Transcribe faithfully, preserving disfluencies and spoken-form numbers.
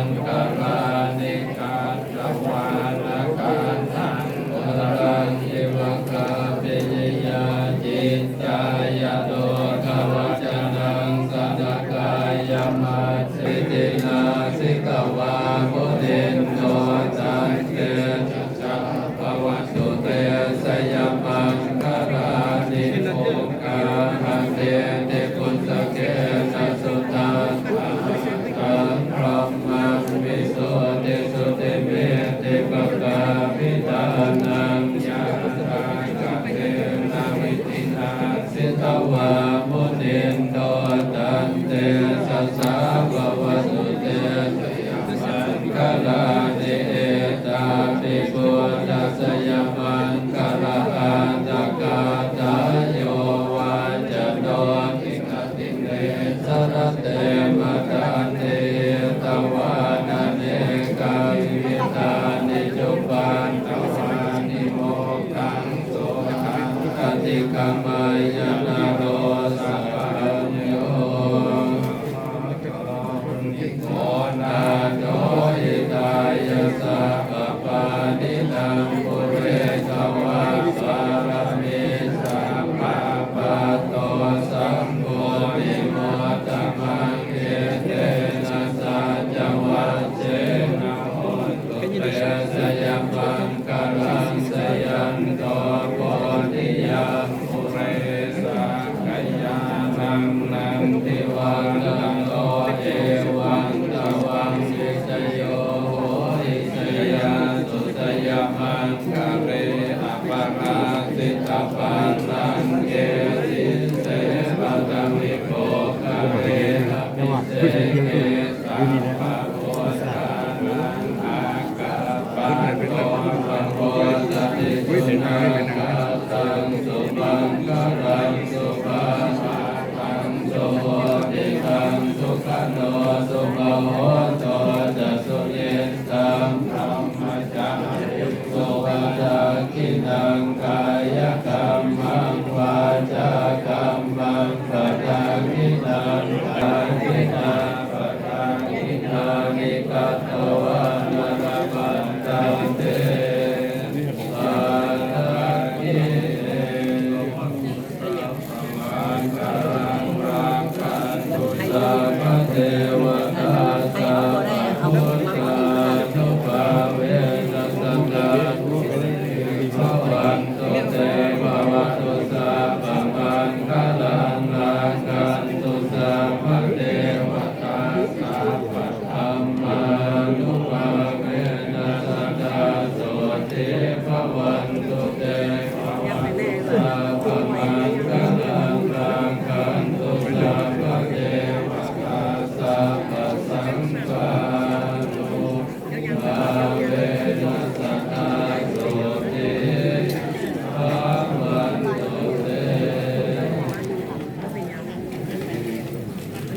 maṅgalāni. Katvāna kaṭṭhamudaraṃ iva gabbhinīyā, ciñcāya duṭṭhavacanaṃ janakāyamajjhe, ti nāsikavā munindo, tantejasā bhavatu te jayamaṅgalāni. Duggāhadiṭṭhibhujagena sudaṭṭhahatthaṃ, brahmaṃ visuddhijutimiddhibakābhidhānaṃ, ñāṇāgadena vidhinā jitavā munindo, tantejasā bhavatu te jayamaṅgalāni. Etāpi buddhajayamaṅgalaaṭṭhagāthā, yo vācano dinadine sarate matandī, hitvānanekavividhāni cupaddavāni, mokkhaṃ sukhaṃ adhigameyya naro sapañño. Nātho hitāya sabbapāṇinaṃ, pūretvā pāramī sabbā, patto sambodhimuttamaṃ, etena saccavajjena, hotu te jayamaṅgalaṃ. Jayanto bodhiyā mūle, sakyānaṃ nandivaḍḍhano, evaṃ tvaṃ vijayo hohi, jayassu jayamaṅgale, aparājitapallaṅke, sīse paṭhavipokkhare, abhiseke sabbabuddhānaṃ, aggappatto pamodati. Sunakkhattaṃ sumaṅgalaṃ, supabhātaṃ suhuṭṭhitaṃ, sukhaṇo sumuhutto ca, suyiṭṭhaṃ brahmacārisu, padakkhiṇaṃ kāyakammaṃ, vācākammaṃ padakkhiṇaṃ, padakkhiṇā padakkhiṇāni katvāna, labhantatthe padakkhiṇe. Maṅgalaṃ rakkhantu sabbadevatā, sabba